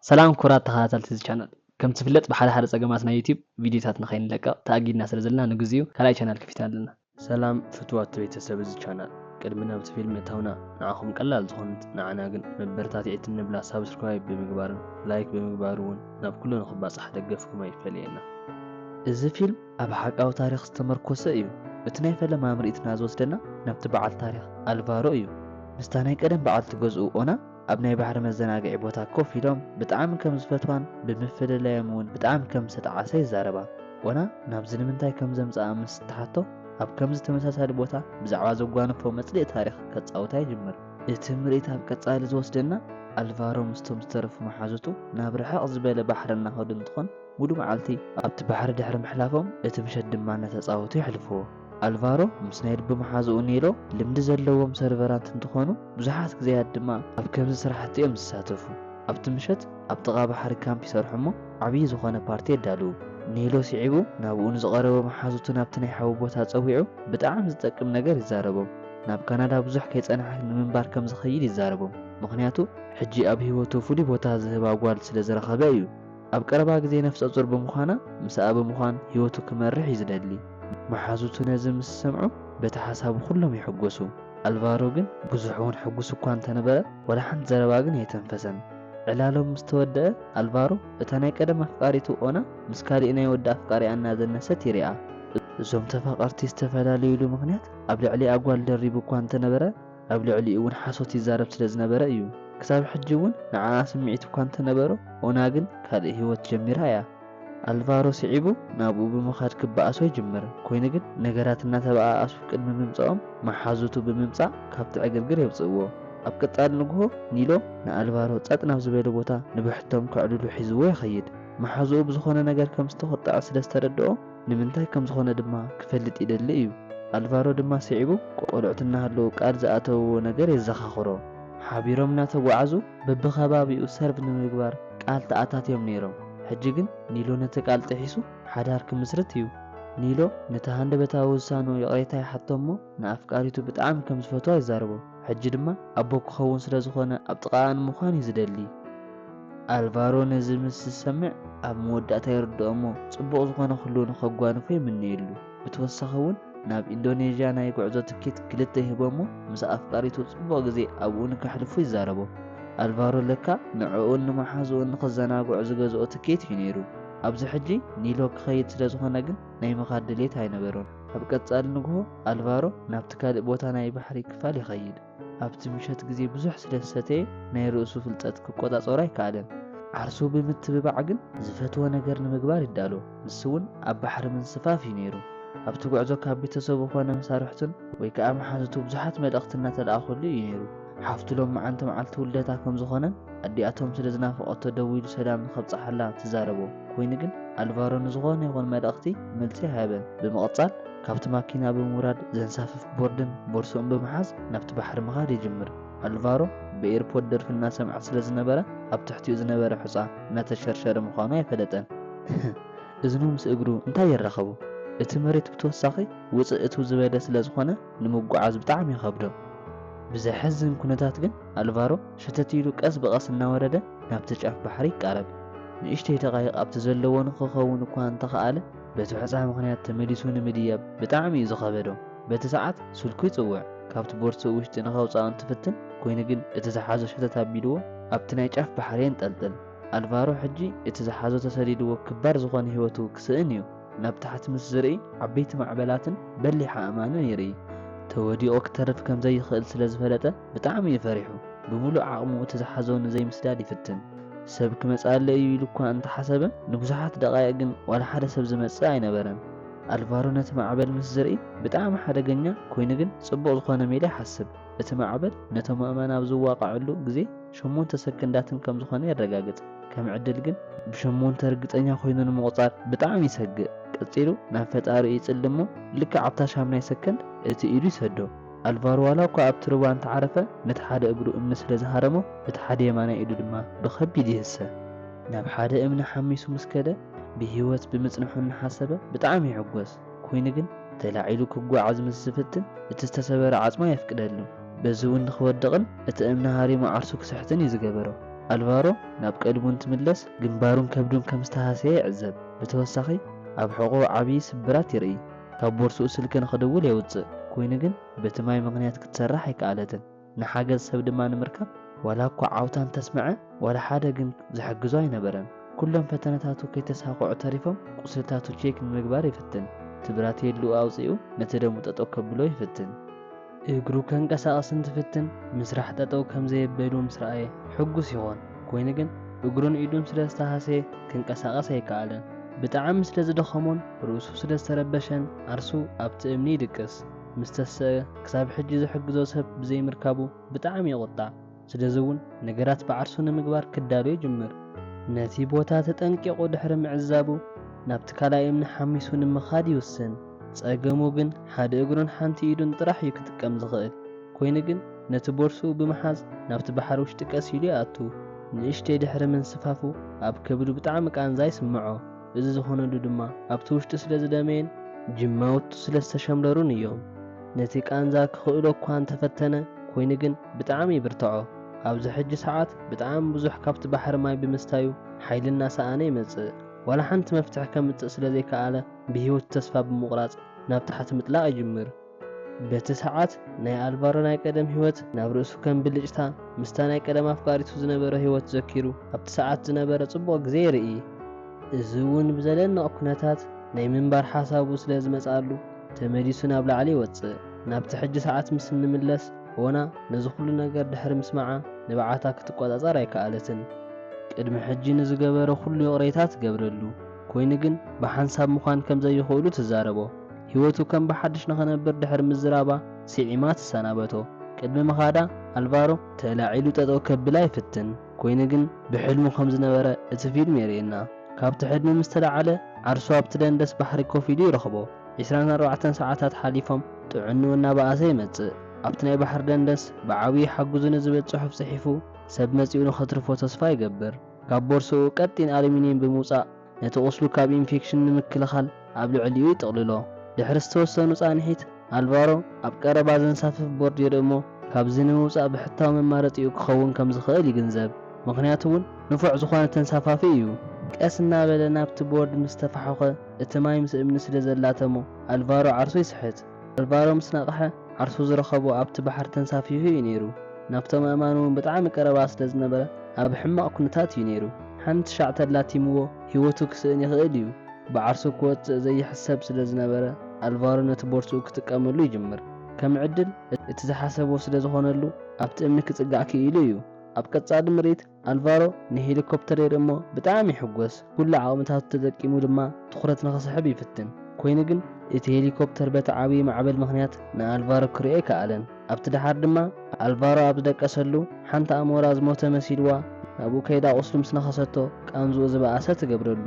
ሰላም ክቡራት ተኸታተልቲ እዚ ቻናል። ከም ዝፍለጥ ብሓደ ሓደ ጸገማት ናይ ዩቲዩብ ቪዲዮታት ንኸይንለቀቕ ተኣጊድና ስለ ዘለና ንግዚኡ ካልኣይ ቻናል ከፊትና ኣለና። ሰላም ፍትዋት ቤተሰብ እዚ ቻናል። ቅድሚ ናብቲ ፊልም ምእታውና ንዓኹም ቀላል ዝኾነት ንዓና ግን መበረታትዒት እንብላ ሳብስክራይብ ብምግባርን ላይክ ብምግባር እውን ናብ ኩሉ ንኽባጻሕ ደገፍኩም ኣይፈለየና። እዚ ፊልም ኣብ ሓቃዊ ታሪኽ ዝተመርኮሰ እዩ። እቲ ናይ ፈለማ ምርኢትና ዝወስደና ናብቲ በዓል ታሪኽ ኣልቫሮ እዩ። ምስታ ናይ ቀደም በዓልቲ ገዝኡ ኦና ኣብ ናይ ባሕሪ መዘናግዒ ቦታ ኮፍ ኢሎም ብጣዕሚ ከም ዝፈትዋን ብምፍልላዮም እውን ብጣዕሚ ከም ዝተጠዓሰ ይዛረባ። ኦና ናብዚ ንምንታይ ከም ዘምጽኣ ምስ እትሓቶ ኣብ ከምዚ ተመሳሳሊ ቦታ ብዛዕባ ዘጓነፎ መጽልኢ ታሪኽ ከጻውታ ይጅምር። እቲ ምርኢት ኣብ ቀጻሊ ዝወስደና ኣልቫሮ ምስቶም ዝተረፉ መሓዙቱ ናብ ርሕቕ ዝበለ ባሕሪ እናኸዱ እንትኾን ሙሉ መዓልቲ ኣብቲ ባሕሪ ድሕሪ ምሕላፎም እቲ ምሸት ድማ እናተጻወቱ የሕልፍዎ። ኣልቫሮ ምስ ናይ ልቢ መሓዝኡ ኔሎ ልምዲ ዘለዎም ሰርቨራንት እንትኾኑ ብዙሓት ግዜያት ድማ ኣብ ከምዚ ስራሕቲ እዮም ዝሳተፉ። ኣብቲ ምሸት ኣብ ጥቓ ባሕሪ ካምፕ ይሰርሑ እሞ ዓብዪ ዝኾነ ፓርቲ የዳልዉ። ኔሎ ስዒቡ ናብኡ ንዝቐረበ መሓዙቱ ናብቲ ናይ ሓዊ ቦታ ጸዊዑ ብጣዕሚ ዝጠቅም ነገር ይዛረቦም። ናብ ካናዳ ብዙሕ ከይጸንሐ ንምንባር ከም ዝኸይድ ይዛረቦም። ምኽንያቱ ሕጂ ኣብ ህይወቱ ፍሉይ ቦታ ዝህባ ጓል ስለ ዝረኸበ እዩ። ኣብ ቀረባ ግዜ ነፍሰ ጡር ብምዃና ምስኣ ብምዃን ህይወቱ ክመርሕ እዩ ዝደሊ። መሓዙቱ ነዚ ምስ ዝሰምዑ በቲ ሓሳቡ ኩሎም ይሕጎሱ። ኣልቫሮ ግን ብዙሕ እውን ሕጉስ እኳ እንተነበረ ዋላ ሓንቲ ዘረባ ግን ኣይተንፈሰን። ዕላሎም ምስ ተወደአ ኣልቫሮ እታ ናይ ቀደም ኣፍቃሪቱ ኦና ምስ ካሊእ ናይ ወዲ ኣፍቃሪኣ እናዘነሰት ይሪኣ። እዞም ተፋቐርቲ ዝተፈላለዩሉ ምኽንያት ኣብ ልዕሊኣ ጓል ደሪቡ እኳ እንተነበረ ኣብ ልዕሊኡ እውን ሓሶት ይዛረብ ስለ ዝነበረ እዩ። ክሳብ ሕጂ እውን ንዓኣ ስምዒት እኳ እንተነበሮ ኦና ግን ካልእ ህይወት ጀሚራ እያ። ኣልቫሮ ስዒቡ ናብኡ ብምኻድ ክበኣሶ ይጅምር። ኮይኑ ግን ነገራት እናተበኣኣሱ ቅድሚ ምምጽኦም መሓዙቱ ብምምጻእ ካብቲ ዕግርግር የውጽእዎ። ኣብ ቀጻሊ ንግሆ ኒሎ ንኣልቫሮ ጸጥ ናብ ዝበለ ቦታ ንብሕቶም ከዕልሉ ሒዝዎ ይኸይድ። መሓዝኡ ብዝኾነ ነገር ከም ዝተቖጠዐ ስለ ዝተረድኦ ንምንታይ ከም ዝኾነ ድማ ክፈልጥ ይደሊ እዩ። ኣልቫሮ ድማ ስዒቡ ቆልዑት እናሃለዉ ቃል ዝኣተውዎ ነገር የዘኻኽሮ። ሓቢሮም እናተጓዓዙ በብኸባቢኡ ሰርቭ ንምግባር ቃል ተኣታትዮም ነይሮም። ሕጂ ግን ኒሎ ነቲ ቃል ጥሒሱ ሓዳር ክምስርት እዩ። ኒሎ ነቲ ሃንደበታዊ ውሳንኡ ይቕሬታ ይሓቶ እሞ ንኣፍቃሪቱ ብጣዕሚ ከም ዝፈትዋ ይዛረቦ። ሕጂ ድማ ኣቦ ክኸውን ስለ ዝኾነ ኣብ ጥቓኣ ንምዃን እዩ ዝደሊ። ኣልቫሮ ነዚ ምስ ዝሰምዕ ኣብ መወዳእታ ይርድኦ እሞ ጽቡቕ ዝኾነ ኩሉ ንኸጓንፎ ይምነየሉ። ብተወሳኺ እውን ናብ ኢንዶኔዥያ ናይ ጉዕዞ ትኬት ክልተ ይህቦ እሞ ምስ ኣፍቃሪቱ ጽቡቕ ግዜ ኣብኡ ንከሕልፉ ይዛረቦ። ኣልቫሮ ለካ ንዕኡን ንመሓዝኡን ንኽዘናግዑ ዝገዝኦ ትኬት እዩ ነይሩ። ኣብዚ ሕጂ ኒሎ ክኸይድ ስለ ዝኾነ ግን ናይ ምኻድ ድሌት ኣይነበሮን። ኣብ ቀጻሊ ንግሆ ኣልቫሮ ናብቲ ካልእ ቦታ ናይ ባሕሪ ክፋል ይኸይድ። ኣብቲ ምሸት ግዜ ብዙሕ ስለ ዝሰተየ ናይ ርእሱ ፍልጠት ክቆጻጸሮ ኣይከኣለን። ዓርሱ ብምትብባዕ ግን ዝፈትዎ ነገር ንምግባር ይዳሎ። ንሱ እውን ኣብ ባሕሪ ምንስፋፍ እዩ ነይሩ። ኣብቲ ጉዕዞ ካብ ቤተሰቡ ኾነ መሳርሕቱን ወይ ከኣ መሓዙቱ ብዙሓት መልእኽቲ እናተለኣኹሉ እዩ ነይሩ። ሓፍቱ ሎም መዓንቲ መዓልቲ ውልደታ ከም ዝኾነን ኣዲኣቶም ስለ ዝናፈቐቶ ደዊሉ ሰላም ንኸብጽሓላ ትዛረቦ። ኮይኑ ግን ኣልቫሮ ንዝኾነ ይኹን መልእኽቲ መልሲ ኣይሃበን። ብምቕጻል ካብቲ ማኪና ብምውራድ ዘንሳፍፍ ቦርድን ቦርሶን ብምሓዝ ናብቲ ባሕሪ ምኻድ ይጅምር። ኣልቫሮ ብኤርፖድ ደርፊ እናሰምዐ ስለ ዝነበረ ኣብ ትሕቲኡ ዝነበረ ሑጻ እናተሸርሸረ ምዃኑ ኣይፈለጠን። እዝኑ ምስ እግሩ እንታይ የራኸቦ? እቲ መሬት ብተወሳኺ ውጽእ እትው ዝበለ ስለ ዝኾነ ንምጉዓዝ ብጣዕሚ ይኸብዶ። ብዘሕዝን ኩነታት ግን ኣልቫሮ ሸተት ኢሉ ቀስ ብቐስ እናወረደ ናብቲ ጫፍ ባሕሪ ይቃረብ። ንእሽተይ ደቓይቕ ኣብቲ ዘለዎ ንኽኸውን እኳ እንተኸኣለ በቲ ሑጻ ምኽንያት ተመሊሱ ንምድያብ ብጣዕሚ እዩ ዝኸበዶ። በቲ ሰዓት ስልኩ ይጽውዕ። ካብቲ ቦርሶ ውሽጢ ንኸውጽኣ እንትፍትን ኮይኑ ግን እቲ ዝሓዞ ሸተት ኣቢልዎ ኣብቲ ናይ ጫፍ ባሕሪ የንጠልጥል። ኣልቫሮ ሕጂ እቲ ዝሓዞ ተሰዲድዎ ክባር ዝኾነ ህይወቱ ክስእን እዩ። ናብ ታሕቲ ምስ ዝርኢ ዓበይቲ ማዕበላትን በሊሕ ኣእማንን ይርኢ። ተወዲቑ ክተርፍ ከም ዘይኽእል ስለ ዝፈለጠ ብጣዕሚ እዩ ፈሪሑ። ብምሉእ ዓቕሙ እቲ ዝሓዞ ንዘይምስዳድ ይፍትን። ሰብ ክመጽኣለይ እዩ ኢሉ እኳ እንተሓሰበ ንብዙሓት ደቓይቕ ግን ዋላ ሓደ ሰብ ዝመጽእ ኣይነበረን። ኣልቫሮ ነቲ ማዕበል ምስ ዝርኢ ብጣዕሚ ሓደገኛ ኮይኑ ግን ጽቡቕ ዝኾነ ሜላ ይሓስብ። እቲ ማዕበል ነቶም ኣእማን ኣብ ዝዋቕዐሉ ግዜ ሸሞንተ ሰከንዳትን ከም ዝኾነ የረጋግጽ። ከም ዕድል ግን ብሸሞንተ ርግጸኛ ኮይኑ ንምቑጻር ብጣዕሚ ይሰግእ። ቀጺሉ ናብ ፈጣሪኡ ይጽሊ እሞ ልክዕ ኣብታ ሻምናይ ሰከንድ እቲ ኢዱ ይሰዶ። ኣልቫሮ ዋላ እኳ ኣብቲ ሩባ እንተዓረፈ ነቲ ሓደ እግሩ እምኒ ስለ ዝሃረሞ እቲ ሓደ የማናይ ኢዱ ድማ ብኸቢድ ይህሰ። ናብ ሓደ እምኒ ሓሚሱ ምስ ከደ ብህይወት ብምጽንሑ እናሓሰበ ብጣዕሚ ይሕጎስ። ኮይኑ ግን ተላዒሉ ክጓዓዝ ምስ ዝፍትን እቲ ዝተሰበረ ዓጽሙ ኣየፍቅደሉን። በዚ እውን ንኽወድቕን እቲ እምኒ ሃሪሙ ዓርሱ ክስሕትን እዩ ዝገበሮ። ኣልቫሮ ናብ ቀድሙ እንትምለስ ግንባሩን ከብዱን ከም ዝተሃሰየ ይዕዘብ። ብተወሳኺ ኣብ ሕቖኡ ዓብዪ ስብራት ይርኢ። ካብ ቦርስኡ ስልኪ ንኽድውል የውጽእ። ኮይኑ ግን በቲ ማይ ምኽንያት ክትሰርሕ ኣይከኣለትን። ንሓገዝ ሰብ ድማ ንምርካብ ዋላ እኳ ዓውታ እንተስምዐ ዋላ ሓደ ግን ዝሕግዞ ኣይነበረን። ኩሎም ፈተነታቱ ከይተሳኽዑ ተሪፎም ቁስልታቱ ቼክ ንምግባር ይፍትን። እቲ ብራቴልኡ ኣውጺኡ ነቲ ደሙ ጠጠው ከብሎ ይፍትን። እግሩ ከንቀሳቐስ እንትፍትን ምስራሕ ጠጠው ከም ዘየበሉ ምስ ረኣየ ሕጉስ ይኾን። ኮይኑ ግን እግሩን ኢዱን ስለ ዝተሃሰየ ክንቀሳቐስ ኣይከኣለን። ብጣዕሚ ስለ ዝደኸሞን ርእሱ ስለ ዝተረበሸን ዓርሱ ኣብቲ እምኒ ይድቅስ። ምስ ተሰአ ክሳብ ሕጂ ዝሕግዞ ሰብ ብዘይምርካቡ ብጣዕሚ ይቑጣዕ። ስለዚ እውን ነገራት ብዓርሱ ንምግባር ክዳሎ ይጅምር። ነቲ ቦታ ተጠንቂቑ ድሕሪ ምዕዛቡ ናብቲ ካልኣይ እምኒ ሓሚሱ ንምኻድ ይውስን። ጸገሙ ግን ሓደ እግሩን ሓንቲ ኢዱን ጥራሕ እዩ ክጥቀም ዝኽእል። ኮይኑ ግን ነቲ ቦርስኡ ብምሓዝ ናብቲ ባሕሪ ውሽጢ ቀስ ኢሉ ይኣቱ። ንእሽተይ ድሕሪ ምንስፋፉ ኣብ ከብዱ ብጣዕሚ ቃንዛ ይስምዖ። እዚ ዝኾነሉ ድማ ኣብቲ ውሽጢ ስለ ዝደመየን ጅማውቱ ስለ ዝተሸምረሩን እዮም። ነቲ ቃንዛ ክኽእሎ እኳ እንተፈተነ ኮይኑ ግን ብጣዕሚ ይብርትዖ። ኣብዚ ሕጂ ሰዓት ብጣዕሚ ብዙሕ ካብቲ ባሕሪ ማይ ብምስታዩ ሓይሊ እናሰኣነ ይመጽእ። ዋላ ሓንቲ መፍትሒ ከምጽእ ስለ ዘይከኣለ ብህይወቱ ተስፋ ብምቑራጽ ናብ ታሕቲ ምጥላቕ ይጅምር። በቲ ሰዓት ናይ ኣልቫሮ ናይ ቀደም ህይወት ናብ ርእሱ ከም ብልጭታ ምስታ ናይ ቀደም ኣፍቃሪቱ ዝነበረ ህይወት ዘኪሩ ኣብቲ ሰዓት ዝነበረ ጽቡቕ ግዜ ይርኢ። እዚ እውን ብዘደንቕ ኩነታት ናይ ምንባር ሓሳቡ ስለ ዝመጽኣሉ ተመሊሱ ናብ ላዕሊ ይወጽእ። ናብቲ ሕጂ ሰዓት ምስ እንምለስ ሆና ነዚ ኩሉ ነገር ድሕሪ ምስማዓ ንብዓታ ክትቆጻጸር ኣይከኣለትን። ቅድሚ ሕጂ ንዝገበረ ኩሉ ይቕሬታ ትገብረሉ። ኮይኑ ግን ብሓንሳብ ምዃን ከም ዘይኽእሉ ትዛረቦ። ህይወቱ ከም ብሓድሽ ንኸነብር ድሕሪ ምዝራባ ስዒማ ትሰናበቶ። ቅድሚ ምኻዳ ኣልቫሮ ተላዒሉ ጠጠው ከብላ ይፍትን። ኮይኑ ግን ብሕልሙ ከም ዝነበረ እቲ ፊልም የርእየና። ካብቲ ሕልሚ ምስ ተላዓለ ዓርሱ ኣብቲ ደንደስ ባሕሪ ኮፍ ኢሉ ይረኽቦ። ዕስራን ኣርባዕተን ሰዓታት ሓሊፎም ጥዕንኡ እናበኣሰ ይመጽእ። ኣብቲ ናይ ባሕሪ ደንደስ ብዓብዪ ሓግዙኒ ዝብል ጽሑፍ ጽሒፉ ሰብ መጺኡ ንኸትርፎ ተስፋ ይገብር። ካብ ቦርስኡ ቀጢን ኣሉሚንየም ብምውጻእ ነቲ ቁስሉ ካብ ኢንፌክሽን ንምክልኻል ኣብ ልዕሊኡ ይጥቕልሎ። ድሕሪ ዝተወሰኑ ጻንሒት ኣልቫሮ ኣብ ቀረባ ዘንሳፍፍ ቦርድ ይርኢ እሞ ካብዚ ንምውጻእ ብሕታዊ መማረጺኡ ክኸውን ከም ዝኽእል ይግንዘብ። ምኽንያቱ እውን ንፉዕ ዝኾነ ተንሳፋፊ እዩ። ቀስ እናበለ ናብቲ ቦርድ ምስ ተፋሖኸ እቲ ማይ ምስ እምኒ ስለ ዘላተሞ ኣልቫሮ ዓርሱ ይስሕት። ኣልቫሮ ምስ ነቕሐ ዓርሱ ዝረኸቦ ኣብቲ ባሕሪ ተንሳፊፉ እዩ ነይሩ። ናብቶም ኣእማን እውን ብጣዕሚ ቀረባ ስለ ዝነበረ ኣብ ሕማቕ ኩነታት እዩ ነይሩ። ሓንቲ ሻዕ ተላቲምዎ ህይወቱ ክስእን ይኽእል እዩ። ብዓርሱ ክወጽእ ዘይሕሰብ ስለ ዝነበረ ኣልቫሮ ነቲ ቦርስኡ ክጥቀመሉ ይጅምር። ከም ዕድል እቲ ዝሓሰቦ ስለ ዝኾነሉ ኣብቲ እምኒ ክጽጋዕ ክኢሉ እዩ። ኣብ ቀጻሊ ምርኢት ኣልቫሮ ንሄሊኮፕተር የርኢ እሞ ብጣዕሚ ይሕጎስ። ኩሉ ዓቕምታቱ ተጠቂሙ ድማ ትኹረት ንኽስሕብ ይፍትን። ኮይኑ ግን እቲ ሄሊኮፕተር በቲ ዓብዪ ማዕበል ምኽንያት ንኣልቫሮ ክርእዮ ኣይከኣለን። ኣብቲ ደሓር ድማ ኣልቫሮ ኣብ ዝደቀሰሉ ሓንቲ ኣሞራ ዝሞተ መሲልዋ ናብኡ ከይዳ ቁስሉ ምስ ነኸሰቶ ቃንዝኡ ዝበኣሰ ትገብረሉ።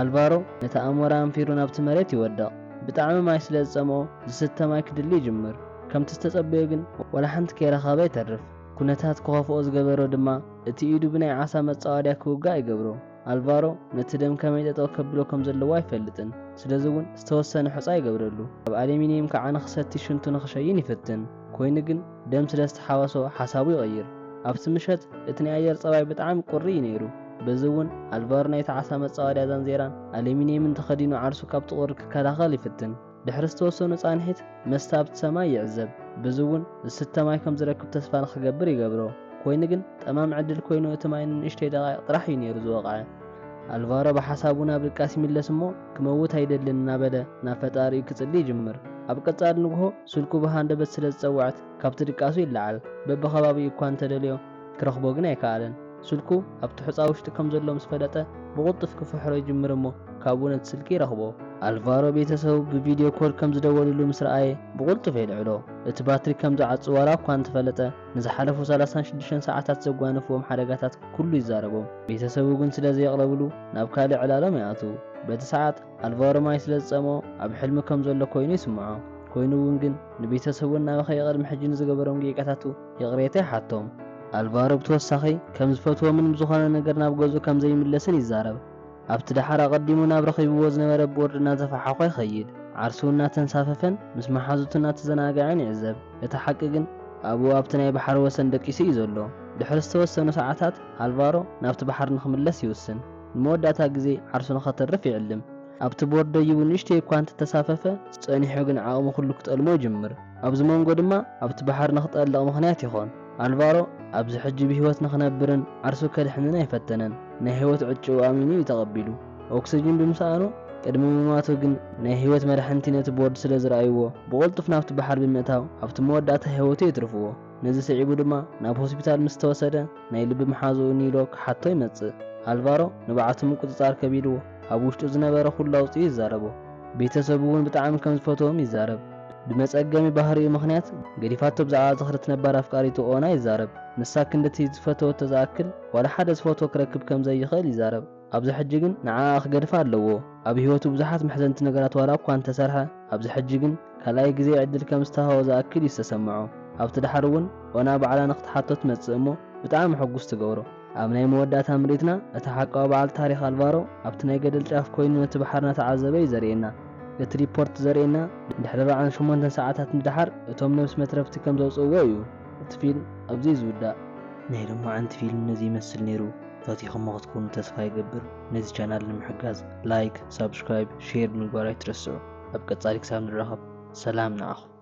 ኣልቫሮ ነቲ ኣሞራ ኣንፊሩ ናብቲ መሬት ይወድቕ። ብጣዕሚ ማይ ስለ ዝጸምኦ ዝስተ ማይ ክድሊ ይጅምር። ከምቲ ዝተጸበዮ ግን ዋላ ሓንቲ ከይረኸበ ይተርፍ። ኩነታት ክኸፍኦ ዝገበሮ ድማ እቲ ኢዱ ብናይ ዓሳ መጻወድያ ክውጋእ ይገብሮ። ኣልቫሮ ነቲ ደም ከመይ ጠጠው ከብሎ ከም ዘለዎ ኣይፈልጥን። ስለዚ እውን ዝተወሰነ ሑጻ ይገብረሉ። ኣብ ኣሉሚንየም ከዓ ንኽሰቲ ሽንቱ ንኽሸይን ይፍትን። ኮይኑ ግን ደም ስለ ዝተሓወሶ ሓሳቡ ይቕይር። ኣብቲ ምሸት እቲ ናይ ኣየር ጸባይ ብጣዕሚ ቁሪ እዩ ነይሩ። በዚ እውን ኣልቫሮ ናይቲ ዓሳ መጻወድያ ዛንዜራን ኣሉሚንየምን ተኸዲኑ ዓርሱ ካብቲ ቁሪ ክከላኸል ይፍትን። ድሕሪ ዝተወሰኑ ጻንሒት መስተ ኣብቲ ሰማይ ይዕዘብ። በዚ እውን ዝስተ ማይ ከም ዝረክብ ተስፋ ንኽገብር ይገብሮ። ኮይኑ ግን ጠማም ዕድል ኮይኑ እቲ ማይ ንንእሽተይ ደቓይቕ ጥራሕ እዩ ነይሩ ዝወቕዐ። ኣልቫሮ ብሓሳቡ ናብ ድቃስ ይምለስ እሞ ክመውት ኣይደልን እናበለ ናብ ፈጣሪኡ ክጽሊ ይጅምር። ኣብ ቀጻሊ ንግሆ ስልኩ ብሃንደበት ስለ ዝጸውዐት ካብቲ ድቃሱ ይለዓል። በብኸባቢኡ እኳ እንተደልዮ ክረኽቦ ግን ኣይከኣለን። ስልኩ ኣብቲ ሑጻ ውሽጢ ከም ዘሎ ምስ ፈለጠ ብቕልጡፍ ክፍሕሮ ይጅምር እሞ ካብኡ ነቲ ስልኪ ይረኽቦ። ኣልቫሮ ቤተሰቡ ብቪድዮ ኮል ከም ዝደወልሉ ምስ ረኣየ ብቕልጡፍ የልዕሎ። እቲ ባትሪ ከም ዝዓጹ ዋላ እኳ እንተፈለጠ ንዝሓለፉ ሰላሳን ሽዱሽተን ሰዓታት ዘጓነፍዎም ሓደጋታት ኩሉ ይዛረቦም። ቤተሰቡ ግን ስለ ዘየቕረብሉ ናብ ካልእ ዕላሎም ይኣትዉ። በቲ ሰዓት ኣልቫሮ ማይ ስለ ዝጸምኦ ኣብ ሕልሚ ከም ዘሎ ኮይኑ ይስምዖ። ኮይኑ እውን ግን ንቤተሰቡ እናበኸየ ቅድሚ ሕጂ ንዝገበሮም ጌጋታቱ ይቕሬታ ይሓቶም። ኣልቫሮ ብተወሳኺ ከም ዝፈትዎምን ብዝኾነ ነገር ናብ ገዝኡ ከም ዘይምለስን ይዛረብ። ኣብቲ ደሓር ኣቐዲሙ ናብ ረኺብዎ ዝነበረ ቦርድ እናተፈሓኾ ይኸይድ። ዓርሱ እናተንሳፈፈን ምስ መሓዙቱ እናተዘናግዐን ይዕዘብ። እቲ ሓቂ ግን ኣብኡ ኣብቲ ናይ ባሕሪ ወሰን ደቂሱ እዩ ዘሎ። ድሕሪ ዝተወሰኑ ሰዓታት ኣልቫሮ ናብቲ ባሕሪ ንኽምለስ ይውስን። ንመወዳእታ ግዜ ዓርሱ ንኸተርፍ ይዕልም። ኣብቲ ቦርድ ደይቡ ንእሽተይ እኳ እንተተሳፈፈ፣ ጸኒሑ ግን ዓቕሙ ኩሉ ክጠልሞ ይጅምር። ኣብዚ መንጎ ድማ ኣብቲ ባሕሪ ንኽጠልቕ ምኽንያት ይኾን። ኣልቫሮ ኣብዚ ሕጂ ብህይወት ንኽነብርን ዓርሱ ከድሕንን ኣይፈተነን። ናይ ህይወት ዕጭኡ ኣሚኑ እዩ ተቐቢሉ። ኦክስጅን ብምስኣኑ ቅድሚ ምማቱ ግን ናይ ህይወት መድሓንቲ ነቲ ቦርድ ስለ ዝረኣይዎ ብቕልጡፍ ናብቲ ባሕሪ ብምእታው ኣብቲ መወዳእታ ህይወቱ የትርፍዎ። ነዚ ስዒቡ ድማ ናብ ሆስፒታል ምስ ተወሰደ ናይ ልቢ መሓዝኡ ኒሎ ክሓቶ ይመጽእ። ኣልቫሮ ንብዓቱ ምቁጽጻር ከቢድዎ ኣብ ውሽጡ ዝነበረ ኩሉ ኣውጺኡ ይዛረቦ። ቤተሰቡ እውን ብጣዕሚ ከም ዝፈትዎም ይዛረብ። ብመጸገሚ ባህሪኡ ምኽንያት ገዲፋቶ ብዛዕባ ዝኽሪ እቲ ነባር ኣፍቃሪቱ ኦና ይዛረብ። ንሳ ክንድቲ ዝፈተወቶ ዝኣክል ዋላ ሓደ ዝፈትዎ ክረክብ ከም ዘይኽእል ይዛረብ። ኣብዚ ሕጂ ግን ንዓኣ ክገድፋ ኣለዎ። ኣብ ህይወቱ ብዙሓት መሕዘንቲ ነገራት ዋላ እኳ እንተሰርሐ፣ ኣብዚ ሕጂ ግን ካልኣይ ግዜ ዕድል ከም ዝተሃቦ ዝኣክል እዩ ዝተሰምዖ። ኣብቲ ደሓር እውን ኦና ባዕላ ንኽትሓቶ ትመጽእ እሞ ብጣዕሚ ሕጉስ ትገብሮ። ኣብ ናይ መወዳእታ ምርኢትና እቲ ሓቃዊ በዓል ታሪኽ ኣልቫሮ ኣብቲ ናይ ገደል ጫፍ ኮይኑ ነቲ ባሕሪ እናተዓዘበ እዩ ዘርእየና። እቲ ሪፖርት ዘርእየና ድሕሪ ኣርባዓን ሸሞንተን ሰዓታት ንደሓር እቶም ነብሲ መትረፍቲ ከም ዘውፅእዎ እዩ። እቲ ፊልም ኣብዚ እዩ ዝውዳእ። ናይ ሎማዓንቲ ፊልም ነዚ ይመስል ነይሩ። ፈቲኹሞ ክትኮኑ ተስፋ ይገብር። ነዚ ቻናል ንምሕጋዝ ላይክ፣ ሳብስክራይብ፣ ሼር ምግባር ኣይትረስዑ። ኣብ ቀጻሊ ክሳብ ንራኸብ ሰላም ንዓኹም።